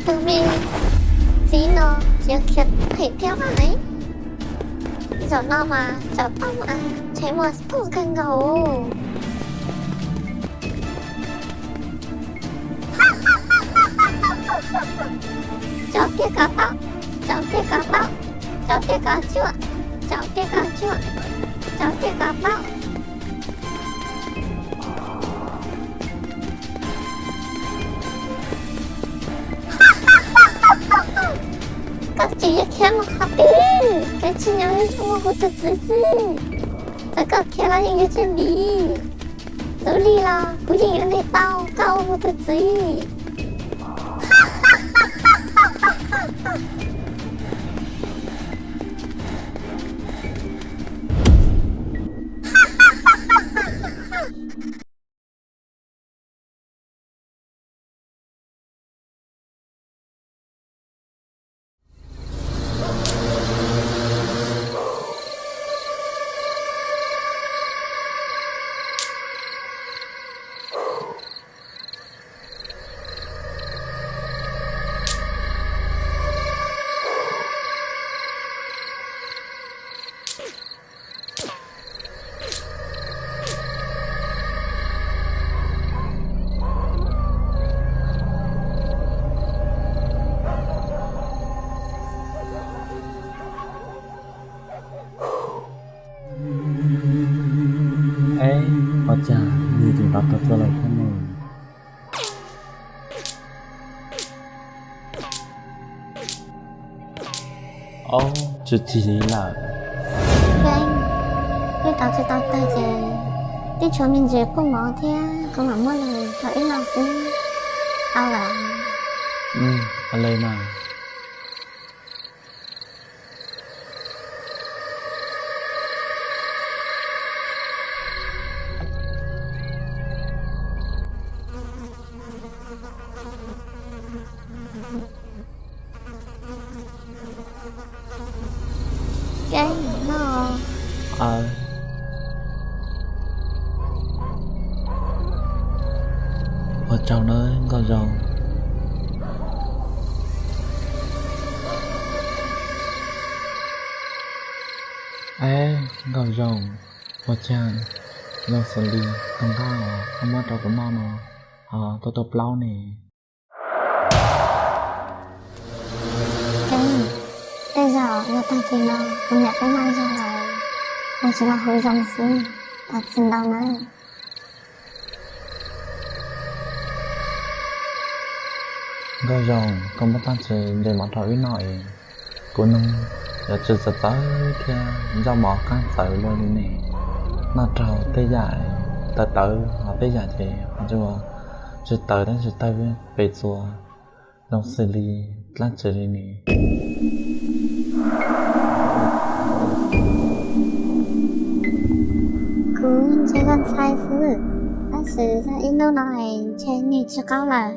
Tus me txiv no tseem khiav phem thiab mas. Zaum no mas tsam tau mas ntshe muaj phom kawg nkaus. Tso kiag kom tau, tso kiag kom tau, tso kiag kom tsuam, tso kiag kom tsuam, tso kiag kom tau. Koj tsis yog khiav mus qhov twg, koj tsis nyob zoo mus hu tus txiv xwb. Txawm koj khiav los yeej yuav tsis dim. Tus li los kuv yeej yuav ntes tau koj hu tus txiv. Es ua cas nws tseem tau tau tua lawm thiab ne? Ob, tsis txim li lawm. Yeej, wb tau tsis tau tag ces twb tshuav me ntsis quaj mov thiab kuv mam muab los rau wb noj xwb. Tau lawm. Ua li mas. Keeb no. Ua tsaug nawb Nkauj Zoo. Es Nkauj Zoo, ua cas zoo xws li tus nqaj uas koj muab rau kuv noj no ho tuaj tuaj plaub ne? Keeb, tej zaum yog tag kis no kuv niam peb noj zog lawm, kuv tsis los hu zoo xwb, thov txim ntau nawb. Nkauj Zoo, koj muab tag kis ntes mov rau wb noj es kuv nug yuav tsis txawv txawv thiab noj mov qab txawv luaj li ne. Noj raug tej yam tawv tawv ho tej yam ces ho tsis tawv tab sis tawg pes txuas zoo xws li dlaab tsi li ne. Kuv ntse koj ntxhais xwb, tab sis yog ib hnub no es ntshe nws tsis qaub lawm,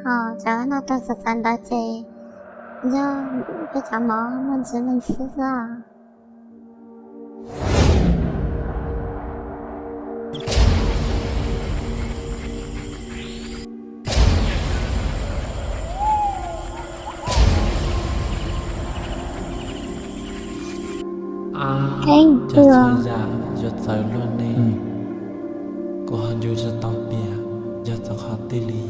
ho cov noj raug txawv txawv ntawd ces yog peb cov mov muaj ntsis me ntsis xwb os. Keeb, cas txhua yam yuav txawv luaj ne, kuv ho ncu tsis tau tias yog txog qhov twg li.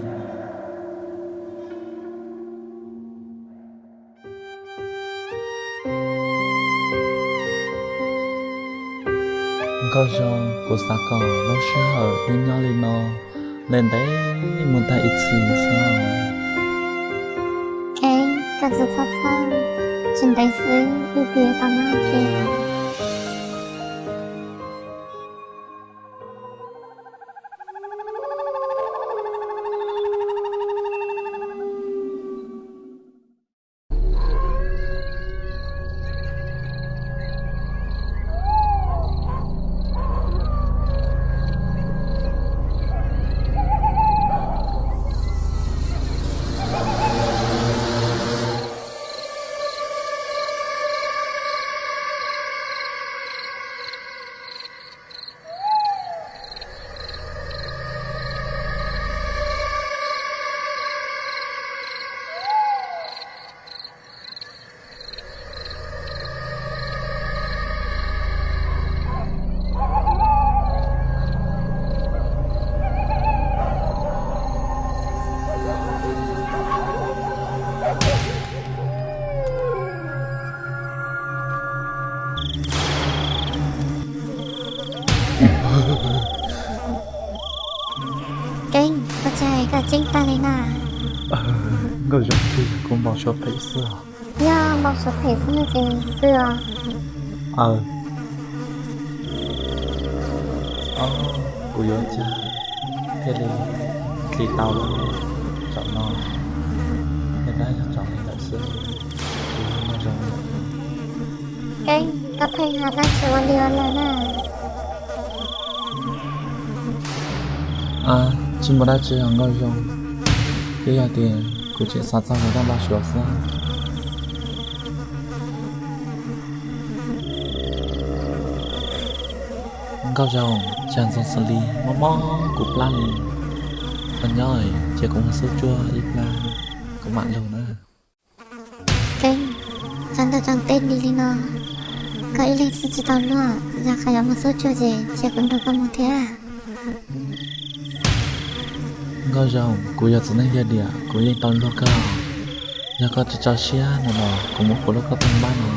Nkauj Zoo, kuv xav kom lub sij hawm wb nyob li no ntev ntev mus tag ib txhis xwb. Keeb, koj tsis txhob txhawj, tsis ntev xwb wb twb yuav tau nyob ua ke. Tseeb tag li na. Nkauj Zoo, twb yog kuv npau suav phem xwb os. Yog npau suav phem xwb no ces twb os. Aw, kuv yuav ua cas thiaj li hliv tau lub tsov no, yog dab yog tsov li lawm xwb, kuv yuav ua zoo. Keeb, koj pheej hais dab tsi ua li ua lawm na. Tsis muaj dab tsi os Nkauj Zoo, twb yog tias kuv tseem xav txog yus zaj npau suav xwb. Nkauj Zoo, cas ntxoov xws li mob mob kuv plab li. Koj nyob ces kuv mus xub tsuag ib plab, kuv mam lug na. Keeb, tsaus ntuj tsaus teb li li no, koj ib leeg xwb tsis tau luag, yog koj yuav mus xub tsuag ces cia kuv nrog koj mus thiab. Nkauj Zoo, kuv yog txiv neej yawg diam, kuv yeej tau luag koj. Yog koj tsis tso siab no los kuv muab kuv lub kauj toog npab no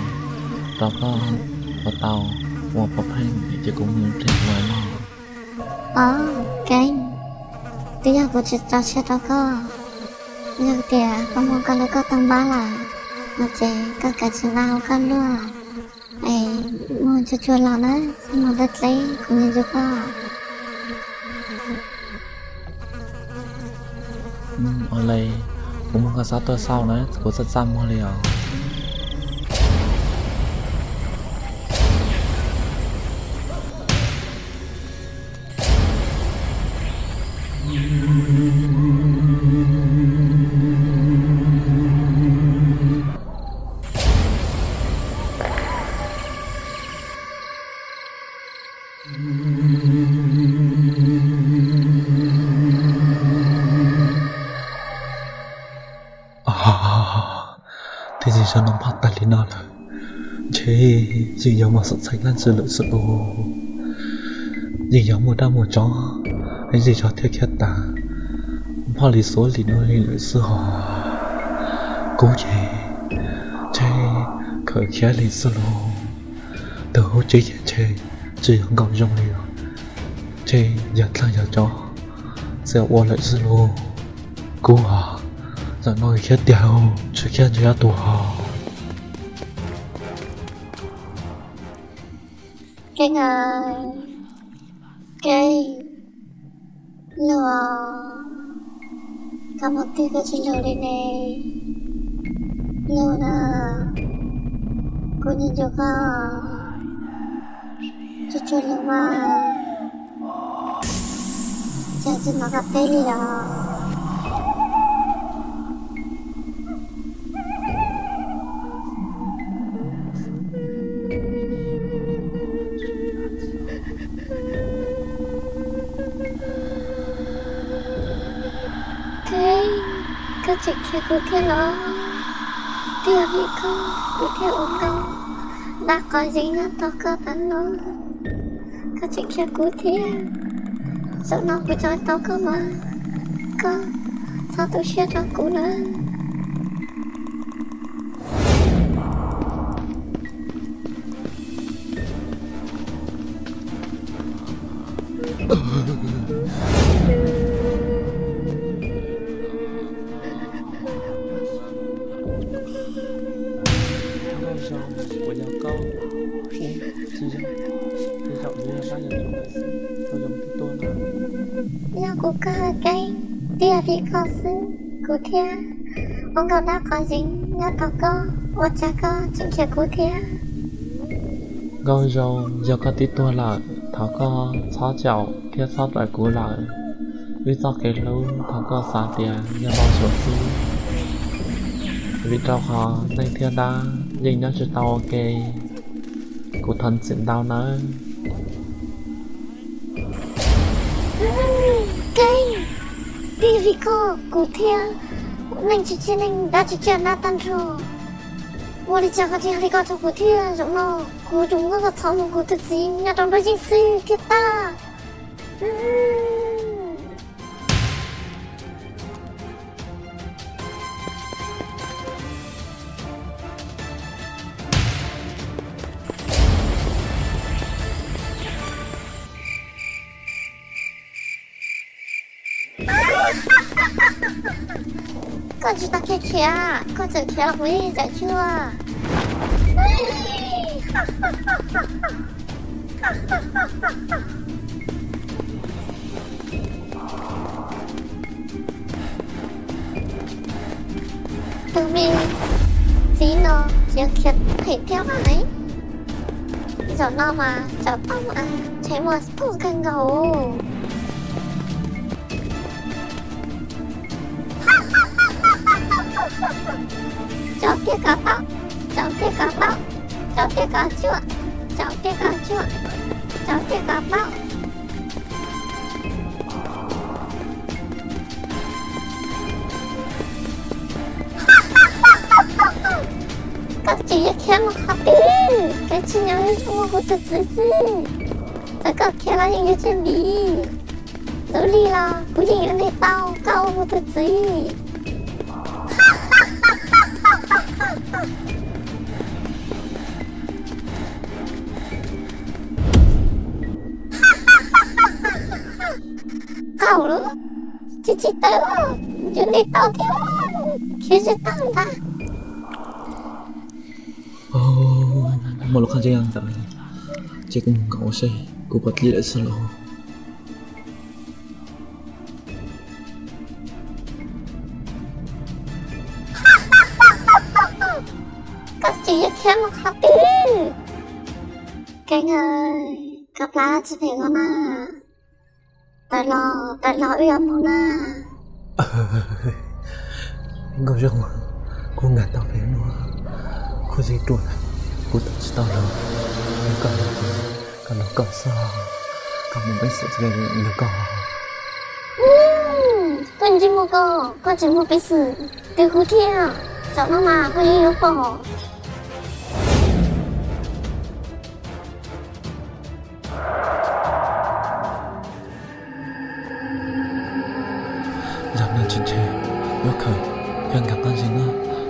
rau koj ua tau, ua pov pheej ces kuv mus ib pliag kuv mam los. Os, Keeb, twb yog kuv tsis tso siab rau koj. Yog tias koj muab koj lub kauj toog npab lawm no ces koj kav tsij nqa hauv koj luag es mus tsuag tsuag los na, txhob mus dawb dleb, kuv nco nco koj. Ua li, kuv muab koj xa tuaj xauj na, kuv txaj txaj muag li os. Tej zej zog no npog tag li no lawm, ntshe yeej yuav mus xub txheej dab tsi lawm xwb lauj. Yeej yuav muaj dab muaj tsov, zej zog thiaj khiav tas npog li xuav li no li lawm xwb hos. Kuv ces ntshe khawm khiav li xwb lauj. Tus hauv tsev ces ntshe tsis yog Nkauj Zoo li os, ntshe yog dab yog tsov txia ua lawm xwb lauj. Kuv os, zaum no khiav tiag, tsis khiav ntshe yuav tuag. Keeb, Keeb, lug, koj mus twg koj tsis lug li ne? Lug na, kuv nco nco koj, tsuag tsuag lug mas. Cas tsis hnov koj teb li los? Keeb, koj tseem khiav kuv thiab los? Twb yog vim koj kuv thiaj ua nkauj dab qov yeeb nyob tau koj tas no. Koj tseem khiav kuv thiab. Zaum no kuv tso tau koj mas koj txhob tu siab rau kuv na. Nkauj Zoo, puas yog koj? Tsis yog, tej zaum yuav yog dab yog tsov lawm xwb, Nkauj Zoo twb tuag lawm. Yog kuv kawg Keeb, twb yog vim koj xwb kuv thiaj ua nkauj dab qov yeeb nyob tau koj, ua cas koj tseem khiav kuv thiab? Nkauj Zoo, yog koj twb tuag lawm, thov koj txhob caum thiab txhob raws kuv lawm. Wb txoj kev hlub thov koj xav tias yog npau suav xwb, vim rau qhov neeg thiab dab yeej nyob tsis tau ua ke. Kuv thov txim ntau nawb. Keeb, twb yog vim koj kuv thiaj ua neeg tsis tsiaj neeg, dab tsis tsiaj dab tag nrho. Ua li cas koj tseem hais li ko rau kuv thiab? Zaum no kuv tsuas muab koj txhom mus kuv tus txiv nyob rau nruab yeeb xwb thiaj tag. Koj tsis tau khiav khiav, koj txawm khiav los kuv yeej tawm tshuaj. Tus me txiv no tseem khiav phem thiab mas. Zaum no mas tsam tau mas ntshe muaj phom kawg nkaus. Tso kiag kom tau, tso kiag kom tau, tso kiag kom tsuaj, tso kiag kom tsuaj, tso kiag kom tau. Koj tseem yuav khiav mus qhov twg? Koj tsis nyob zoo ua kuv tus txiv xwb. Txawm koj khiav los yeej yuav tsis dim. Tus li los kuv yeej yuav ntes tau koj ua kuv tus txiv. Qaug lawm, tsis tsis tawm, yuav ntes tau thiab, khiav tsis tau ntag. Muaj lub qhov ntseeg ntawd, ces kuv mus nkaum ua seb kuv puas dlim lawm xwb lauj. Koj tseem yuav khiav mus qhov twg? Keeb, koj plab tsis phem ko na. Tawm los, tawm los wb yuav mus na. Nkauj Zoo, kuv nkag tau pem no, kuv zis ruam, kuv tawm tsis tau lawm. Yog koj los, koj los koj xwb, koj mus peb xwm nrog koj. Koj tsis mus ko, koj tseem mus peb xwm, twv kuv thiab, zaum no mas koj yeej yuav pom. Yog nws tsis ntshe yuav khaws, yog nkag qab ntsis no,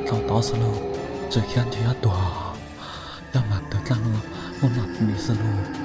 tau tod xwb lauj, txawm khiav ntshe yuav tuag, yog mas tawg dlaj no, muaj noj dim xwb lauj.